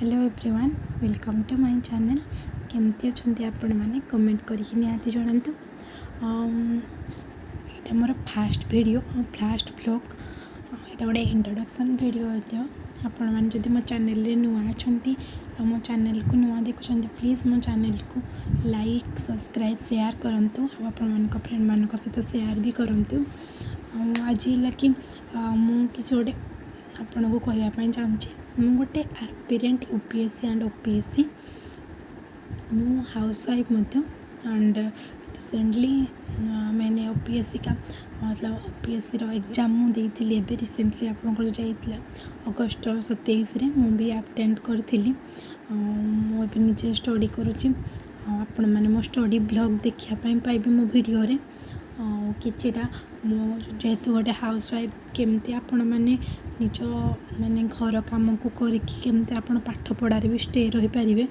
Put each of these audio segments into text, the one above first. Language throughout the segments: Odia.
Hello everyone, welcome to my channel. କେମିତି ଅଛନ୍ତି ଆପଣମାନେ, କମେଣ୍ଟ କରିକି ନିହାତି ଜଣାନ୍ତୁ। ଏଇଟା ମୋର ଫାଷ୍ଟ ଭିଡ଼ିଓ ଆଉ ଫାଷ୍ଟ ଭ୍ଲଗ୍। ଏଇଟା ଗୋଟେ ଇଣ୍ଟ୍ରୋଡକ୍ସନ୍ ଭିଡ଼ିଓ ମଧ୍ୟ। ଆପଣମାନେ ଯଦି ମୋ ଚ୍ୟାନେଲ୍ରେ ନୂଆ ଅଛନ୍ତି ଆଉ ମୋ ଚ୍ୟାନେଲ୍କୁ ନୂଆ ଦେଖୁଛନ୍ତି, ପ୍ଲିଜ୍ ମୋ ଚ୍ୟାନେଲ୍କୁ ଲାଇକ୍, ସବସ୍କ୍ରାଇବ୍, ସେୟାର କରନ୍ତୁ ଆଉ ଆପଣମାନଙ୍କ ଫ୍ରେଣ୍ଡମାନଙ୍କ ସହିତ ସେୟାର ବି କରନ୍ତୁ। ଆଉ ଆଜି ହେଲା କି ମୁଁ କିଛି ଗୋଟେ ଆପଣଙ୍କୁ କହିବା ପାଇଁ ଚାହୁଁଛି। ମୁଁ ଗୋଟେ ଆସ୍ପିରେଣ୍ଟ ୟୁପିଏସ୍ସି ଆଣ୍ଡ ଓପିଏସ୍ସି। ମୁଁ ହାଉସ୍ ୱାଇଫ୍ ମଧ୍ୟ। ଆଣ୍ଡ ରିସେଣ୍ଟଲି मैंने ओपीएससी का, मतलब ଓପିଏସ୍ସିର ଏକ୍ଜାମ୍ ମୁଁ ଦେଇଥିଲି। ଏବେ ରିସେଣ୍ଟଲି ଆପଣଙ୍କର ଯାଇଥିଲା ଅଗଷ୍ଟ 27ରେ, ମୁଁ ବି ଆଟେଣ୍ଡ କରିଥିଲି। ଆଉ ମୁଁ ଏବେ ନିଜେ ଷ୍ଟଡ଼ି କରୁଛି ଆଉ ଆପଣମାନେ ମୋ ଷ୍ଟଡ଼ି ଭ୍ଲଗ୍ ଦେଖିବା ପାଇଁ ପାଇବେ ମୋ ଭିଡ଼ିଓରେ। ଆଉ କିଛିଟା ମୁଁ ଯେହେତୁ ଗୋଟେ ହାଉସ୍ ୱାଇଫ୍, କେମିତି ଆପଣମାନେ ନିଜ ମାନେ ଘର କାମକୁ କରିକି କେମିତି ଆପଣ ପାଠ ପଢ଼ାରେ ବି ଷ୍ଟେ ରହିପାରିବେ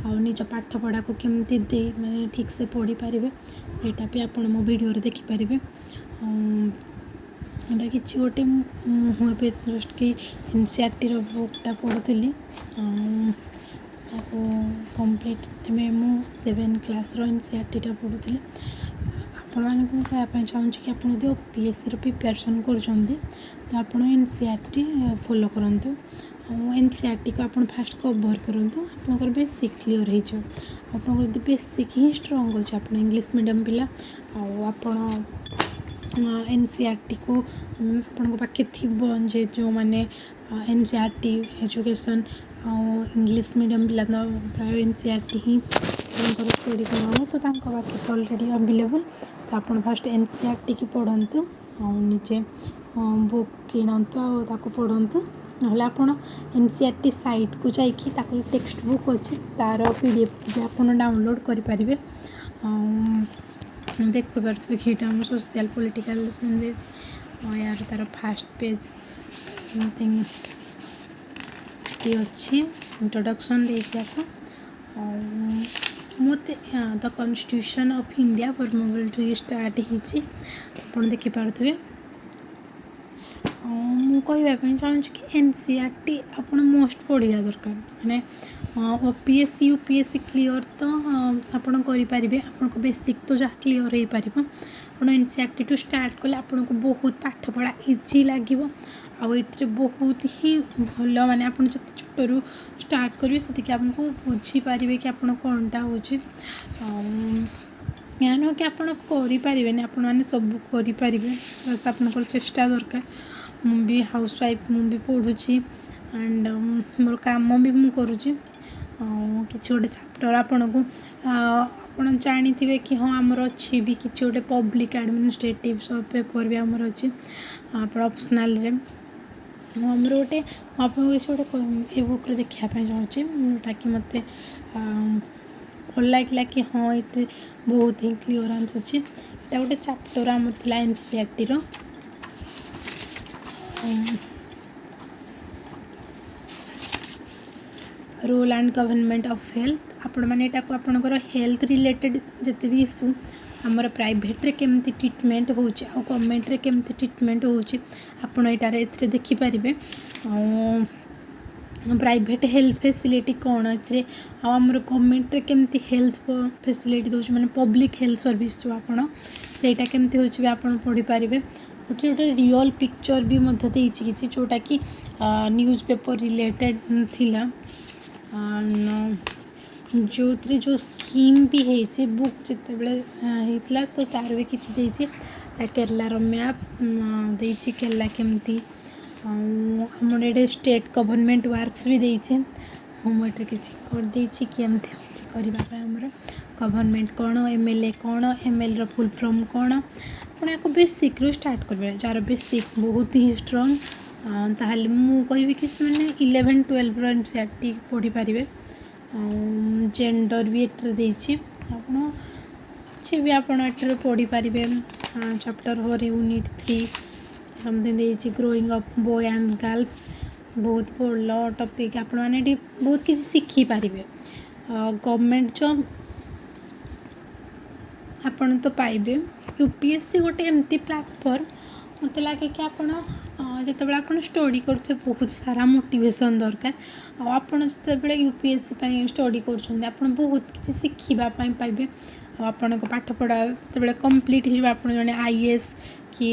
ଆଉ ନିଜ ପାଠପଢ଼ାକୁ କେମିତି ଦେଇ ମାନେ ଠିକ୍ସେ ପଢ଼ିପାରିବେ, ସେଇଟା ବି ଆପଣ ମୋ ଭିଡ଼ିଓରେ ଦେଖିପାରିବେ। ଆଉ ଏଇଟା କିଛି ଗୋଟେ ମୁଁ ଏବେ ଜଷ୍ଟ କି ଏନସିଆରଟିର ବୁକ୍ଟା ପଢ଼ୁଥିଲି ଆଉ ତାକୁ କମ୍ପ୍ଲିଟ୍। ଏବେ ମୁଁ ସେଭେନ୍ କ୍ଲାସ୍ର ଏନସିଆରଟିଟା ପଢ଼ୁଥିଲି। ଆପଣମାନଙ୍କୁ ମୁଁ କହିବା ପାଇଁ ଚାହୁଁଛି କି ଆପଣ ଯଦି ଓପିଏସ୍ସିର ପ୍ରିପାରେସନ୍ କରୁଛନ୍ତି, ତ ଆପଣ ଏନସିଆରଟି ଫଲୋ କରନ୍ତୁ ଆଉ ଏନସିଆରଟିକୁ ଆପଣ ଫାଷ୍ଟ କଭର୍ କରନ୍ତୁ। ଆପଣଙ୍କର ବେସିକ୍ କ୍ଲିଅର୍ ହେଇଯିବ। ଆପଣଙ୍କର ଯଦି ବେସିକ୍ ହିଁ ଷ୍ଟ୍ରଙ୍ଗ ଅଛି, ଆପଣ ଇଂଲିଶ ମିଡ଼ିୟମ୍ ପିଲା ଆଉ ଆପଣ ଏନସିଆରଟିକୁ ଆପଣଙ୍କ ପାଖେ ଥିବ ଯେ ଯେଉଁମାନେ ଏନସିଆରଟି ଏଜୁକେସନ୍ ଆଉ ଇଂଲିଶ ମିଡ଼ିୟମ୍ ପିଲା ତ ପ୍ରାୟ ଏନସିଆରଟି ହିଁ ଆପଣଙ୍କର ଷ୍ଟଡ଼ି କରାହେବ, ତ ତାଙ୍କ ପାଖେ ତ ଅଲରେଡ଼ି ଆଭେଲେବୁଲ୍। ତ ଆପଣ ଫାଷ୍ଟ ଏନସିଆରଟିକି ପଢ଼ନ୍ତୁ ଆଉ ନିଜେ ବୁକ୍ କିଣନ୍ତୁ ଆଉ ତାକୁ ପଢ଼ନ୍ତୁ। ନହେଲେ ଆପଣ ଏନସିଆରଟି ସାଇଟ୍କୁ ଯାଇକି ତାକୁ ଟେକ୍ସଟ ବୁକ୍ ଅଛି, ତା'ର ପିଡିଏଫ୍ ବି ଆପଣ ଡାଉନଲୋଡ଼୍ କରିପାରିବେ। ଆଉ ଦେଖିପାରୁଥିବେ କି ଏଇଟା ଆମ ସୋସିଆଲ୍ ପଲିଟିକାଲ୍ ଦେଇଛି ଆଉ ଏହାର ତା'ର ଫାଷ୍ଟ ପେଜ୍ ସମଥିଙ୍ଗ ଅଛି, ଇଣ୍ଟ୍ରୋଡକ୍ସନ୍ ଦେଇଛି ୟାକୁ। ଆଉ ମୋତେ the constitution of India formality start ହେଇଛି, ଆପଣ ଦେଖିପାରୁଥିବେ। ଆଉ ମୁଁ କହିବା ପାଇଁ ଚାହୁଁଛି କି ଏନସିଆରଟି ଆପଣ ମୋଷ୍ଟ ପଢ଼ିବା ଦରକାର। ମାନେ ଓପିଏସ୍ସି, ୟୁପିଏସ୍ସି କ୍ଲିଅର୍ ତ ଆପଣ କରିପାରିବେ, ଆପଣଙ୍କ ବେସିକ୍ ତ ଯାହା କ୍ଲିଅର୍ ହେଇପାରିବ। ଆପଣ ଏନସିଆରଟିଠୁ ଷ୍ଟାର୍ଟ କଲେ ଆପଣଙ୍କୁ ବହୁତ ପାଠପଢ଼ା ଇଜି ଲାଗିବ। ଆଉ ଏଥିରେ ବହୁତ ହିଁ ଭଲ, ମାନେ ଆପଣ ଯେତେ ଛୋଟରୁ ଷ୍ଟାର୍ଟ କରିବେ, ସେତିକି ଆମକୁ ବୁଝିପାରିବେ କି ଆପଣ କ'ଣଟା ହେଉଛି। ଆଉ ଏହା ନୁହଁ କି ଆପଣ କରିପାରିବେନି, ଆପଣମାନେ ସବୁ କରିପାରିବେ, ବାସ୍ ଆପଣଙ୍କର ଚେଷ୍ଟା ଦରକାର। ମୁଁ ବି ହାଉସ୍ ୱାଇଫ୍, ମୁଁ ବି ପଢ଼ୁଛି ଆଣ୍ଡ ମୋର କାମ ବି ମୁଁ କରୁଛି। ଆଉ କିଛି ଗୋଟେ ଚାପ୍ଟର ଆପଣଙ୍କୁ ଆପଣ ଜାଣିଥିବେ କି ହଁ, ଆମର ଅଛି ବି କିଛି ଗୋଟେ ପବ୍ଲିକ୍ ଆଡ଼ମିନିଷ୍ଟ୍ରେଟିଭ୍ ସବ୍ ପେପର୍ ବି ଆମର ଅଛି ଆପଣ ଅପସନାଲ୍ରେ। ଆଉ ଆମର ଗୋଟେ ମୁଁ ଆପଣଙ୍କୁ କିଛି ଗୋଟେ ଏ ବୁକ୍ରେ ଦେଖିବା ପାଇଁ ଚାହୁଁଛି, ଯେଉଁଟାକି ମୋତେ ଭଲ ଲାଗିଲା କି ହଁ, ଏଇଠି ବହୁତ ହିଁ କ୍ଲିଅରାନ୍ସ ଅଛି। ଏଇଟା ଗୋଟେ ଚାପ୍ଟର ଆମର ଥିଲା ଏନସିଆରଟିର, role and government of health. ଆପଣମାନେ ଏଇଟାକୁ ଆପଣଙ୍କର ହେଲ୍ଥ ରିଲେଟେଡ଼୍ ଯେତେ ବି ଇସ୍ୟୁ, ଆମର ପ୍ରାଇଭେଟ୍ରେ କେମିତି ଟ୍ରିଟମେଣ୍ଟ ହେଉଛି ଆଉ ଗଭର୍ଣ୍ଣମେଣ୍ଟରେ କେମିତି ଟ୍ରିଟମେଣ୍ଟ ହେଉଛି, ଆପଣ ଏଇଟାରେ ଏଥିରେ ଦେଖିପାରିବେ। ଆଉ ପ୍ରାଇଭେଟ୍ ହେଲ୍ଥ ଫେସିଲିଟି କ'ଣ ଏଥିରେ ଆଉ ଆମର ଗଭର୍ଣ୍ଣମେଣ୍ଟରେ କେମିତି ହେଲ୍ଥ ଫେସିଲିଟି ଦେଉଛି, ମାନେ ପବ୍ଲିକ୍ ହେଲ୍ଥ ସର୍ଭିସ୍ ଯେଉଁ ଆପଣ ସେଇଟା କେମିତି ହେଉଛି ବି ଆପଣ ପଢ଼ିପାରିବେ। ଗୋଟେ ଗୋଟେ ରିଅଲ୍ ପିକ୍ଚର୍ ବି ମଧ୍ୟ ଦେଇଛି କିଛି, ଯେଉଁଟାକି ନ୍ୟୁଜ୍ ପେପର୍ ରିଲେଟେଡ଼୍ ଥିଲା, ଯେଉଁଥିରେ ଯେଉଁ ସ୍କିମ୍ ବି ହେଇଛି, ବୁକ୍ ଯେତେବେଳେ ହେଇଥିଲା, ତ ତା'ର ବି କିଛି ଦେଇଛି। ତା କେରଲାର ମ୍ୟାପ୍ ଦେଇଛି, କେରଲା କେମିତି। ଆଉ ଆମର ଏଇଠି ଷ୍ଟେଟ୍ ଗଭର୍ଣ୍ଣମେଣ୍ଟ ୱାର୍କସ୍ ବି ଦେଇଛି। ମୁଁ ଏଠି କିଛି କରିଦେଇଛି କି ଏମିତି କରିବା ପାଇଁ ଆମର ଗଭର୍ଣ୍ଣମେଣ୍ଟ କ'ଣ, ଏମଏଲଏ କ'ଣ, ଏମଏଲଏର ଫୁଲ୍ ଫର୍ମ କ'ଣ। ଆପଣ ୟାକୁ ବେସିକ୍ରୁ ଷ୍ଟାର୍ଟ କରିବେ। ଯାହାର ବେସିକ୍ ବହୁତ ହିଁ ଷ୍ଟ୍ରଙ୍ଗ, ତାହେଲେ ମୁଁ କହିବି କି ସେମାନେ 11 12ର ଏନସିଆରଟି ପଢ଼ିପାରିବେ। ଆଉ ଜେଣ୍ଡର ବି ଏଥିରେ ଦେଇଛି। ଆପଣ କିଛି ବି ଆପଣ ଏଥିରେ ପଢ଼ିପାରିବେ। ଚାପ୍ଟର 4, ୟୁନିଟ୍ 3 ସମଥିଙ୍ଗ ଦେଇଛି, growing up boy and girls। ବହୁତ ଭଲ ଟପିକ୍, ଆପଣମାନେ ଏଠି ବହୁତ କିଛି ଶିଖିପାରିବେ। ଗଭର୍ଣ୍ଣମେଣ୍ଟ ଜବ୍ ଆପଣ ତ ପାଇବେ। ୟୁପିଏସ୍ସି ଗୋଟେ ଏମିତି ପ୍ଲାଟଫର୍ମ, ମୋତେ ଲାଗେ କି ଆପଣ ଯେତେବେଳେ ଆପଣ ଷ୍ଟଡ଼ି କରୁଥିବେ, ବହୁତ ସାରା ମୋଟିଭେସନ୍ ଦରକାର। ଆଉ ଆପଣ ଯେତେବେଳେ ୟୁପିଏସସି ପାଇଁ ଷ୍ଟଡ଼ି କରୁଛନ୍ତି, ଆପଣ ବହୁତ କିଛି ଶିଖିବା ପାଇଁ ପାଇବେ। ଆଉ ଆପଣଙ୍କ ପାଠପଢ଼ା ଯେତେବେଳେ କମ୍ପ୍ଲିଟ୍ ହେଇଯିବ, ଆପଣ ଜଣେ ଆଇଏଏସ୍ କି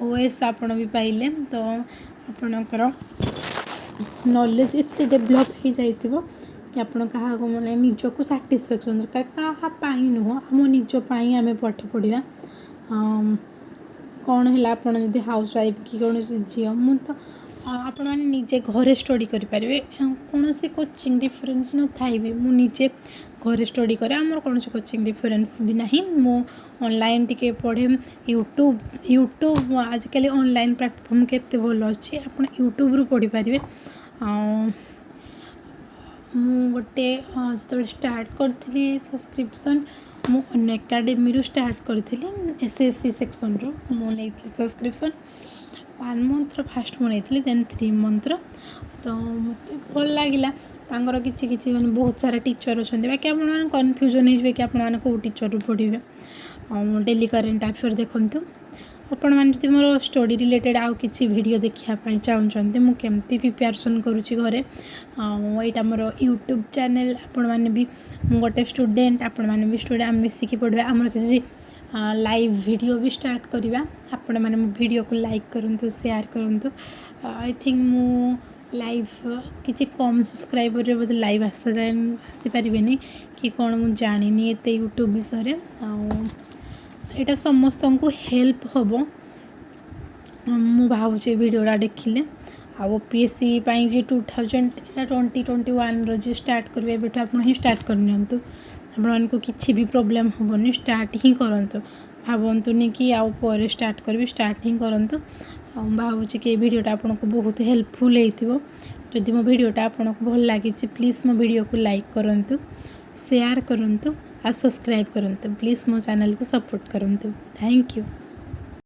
ଓଏଏସ୍ ଆପଣ ବି ପାଇଲେ, ତ ଆପଣଙ୍କର ନଲେଜ୍ ଏତେ ଡେଭଲପ୍ ହେଇଯାଇଥିବ କି ଆପଣ କାହାକୁ ମାନେ ନିଜକୁ ସାଟିସ୍ଫାକ୍ସନ୍ ଦରକାର। କାହା ପାଇଁ ନୁହଁ, ଆମ ନିଜ ପାଇଁ ଆମେ ପାଠ ପଢ଼ିବା। କ'ଣ ହେଲା ଆପଣ ଯଦି ହାଉସ୍ ୱାଇଫ୍ କି କୌଣସି ଝିଅ, ମୁଁ ତ ଆପଣମାନେ ନିଜେ ଘରେ ଷ୍ଟଡ଼ି କରିପାରିବେ। କୌଣସି କୋଚିଂ ରେଫରେନ୍ସ ନଥାଇ ବି ମୁଁ ନିଜେ ଘରେ ଷ୍ଟଡ଼ି କରେ। ଆମର କୌଣସି କୋଚିଂ ରେଫରେନ୍ସ ବି ନାହିଁ। ମୁଁ ଅନଲାଇନ୍ ଟିକେ ପଢ଼େ। ୟୁଟ୍ୟୁବ୍ ୟୁଟ୍ୟୁବ୍ ଆଜିକାଲି ଅନଲାଇନ୍ ପ୍ଲାଟଫର୍ମ କେତେ ଭଲ ଅଛି, ଆପଣ ୟୁଟ୍ୟୁବ୍ରୁ ପଢ଼ିପାରିବେ। ଆଉ ମୁଁ ଗୋଟେ ଯେତେବେଳେ ଷ୍ଟାର୍ଟ କରିଥିଲି ସବସ୍କ୍ରିପସନ୍, ମୁଁ ଅନଏକାଡ଼େମୀରୁ ଷ୍ଟାର୍ଟ କରିଥିଲି। ଏସ୍ଏସ୍ସି ସେକ୍ସନ୍ରୁ ମୁଁ ନେଇଥିଲି ସବସ୍କ୍ରିପସନ୍। ୱାନ୍ ମନ୍ଥର ଫାଷ୍ଟ ମୁଁ ନେଇଥିଲି, ଦେନ୍ 3 ମନ୍ଥର। ତ ମୋତେ ଭଲ ଲାଗିଲା। ତାଙ୍କର କିଛି କିଛି ମାନେ ବହୁତ ସାରା ଟିଚର୍ ଅଛନ୍ତି। ବାକି ଆପଣମାନେ କନଫ୍ୟୁଜନ୍ ହେଇଯିବେ କି ଆପଣମାନେ କେଉଁ ଟିଚର୍ରୁ ପଢ଼ିବେ। ଆଉ ଡେଲି କରେଣ୍ଟ ଆଫେୟାର୍ ଦେଖନ୍ତୁ। ଆପଣମାନେ ଯଦି ମୋର ଷ୍ଟଡ଼ି ରିଲେଟେଡ଼୍ ଆଉ କିଛି ଭିଡ଼ିଓ ଦେଖିବା ପାଇଁ ଚାହୁଁଛନ୍ତି, ମୁଁ କେମିତି ପ୍ରିପାରେସନ୍ କରୁଛି ଘରେ, ଆଉ ଏଇଟା ମୋର ୟୁଟ୍ୟୁବ୍ ଚ୍ୟାନେଲ୍। ଆପଣମାନେ ବି, ମୁଁ ଗୋଟେ ଷ୍ଟୁଡ଼େଣ୍ଟ, ଆପଣମାନେ ବି ଷ୍ଟୁଡ଼େଣ୍ଟ, ଆମେ ମିଶିକି ପଢ଼ିବା। ଆମର କିଛି ଲାଇଭ୍ ଭିଡ଼ିଓ ବି ଷ୍ଟାର୍ଟ କରିବା। ଆପଣମାନେ ମୋ ଭିଡ଼ିଓକୁ ଲାଇକ୍ କରନ୍ତୁ, ସେୟାର କରନ୍ତୁ। I think ମୁଁ ଲାଇଭ୍ କିଛି କମ୍ ସବସ୍କ୍ରାଇବର୍ରେ ବୋଧେ ଲାଇଭ୍ ଆସାଯାଏ ଆସିପାରିବେନି କି କ'ଣ, ମୁଁ ଜାଣିନି ଏତେ ୟୁଟ୍ୟୁବ୍ ବିଷୟରେ। ଆଉ ଏଇଟା ସମସ୍ତଙ୍କୁ ହେଲ୍ପ ହେବ ମୁଁ ଭାବୁଛି, ଏ ଭିଡ଼ିଓଟା ଦେଖିଲେ। ଆଉ ଓପିଏସ୍ସି ପାଇଁ ଯେ 2000 ଏଇଟା 2021ର ଯିଏ ଷ୍ଟାର୍ଟ କରିବେ, ଏବେଠୁ ଆପଣ ହିଁ ଷ୍ଟାର୍ଟ କରିନିଅନ୍ତୁ। ଆପଣମାନଙ୍କୁ କିଛି ବି ପ୍ରୋବ୍ଲେମ୍ ହେବନି। ଷ୍ଟାର୍ଟ ହିଁ କରନ୍ତୁ, ଭାବନ୍ତୁନି କି ଆଉ ପରେ ଷ୍ଟାର୍ଟ କରିବି, ଷ୍ଟାର୍ଟ ହିଁ କରନ୍ତୁ। ଆଉ ମୁଁ ଭାବୁଛି କି ଏଇ ଭିଡ଼ିଓଟା ଆପଣଙ୍କୁ ବହୁତ ହେଲ୍ପଫୁଲ୍ ହେଇଥିବ। ଯଦି ମୋ ଭିଡ଼ିଓଟା ଆପଣଙ୍କୁ ଭଲ ଲାଗିଛି, ପ୍ଲିଜ୍ ମୋ ଭିଡ଼ିଓକୁ ଲାଇକ୍ କରନ୍ତୁ, ସେୟାର କରନ୍ତୁ ଆଉ ସବସ୍କ୍ରାଇବ୍ କରନ୍ତୁ। ପ୍ଲିଜ୍ ମୋ ଚ୍ୟାନେଲ୍କୁ ସପୋର୍ଟ କରନ୍ତୁ। Thank you.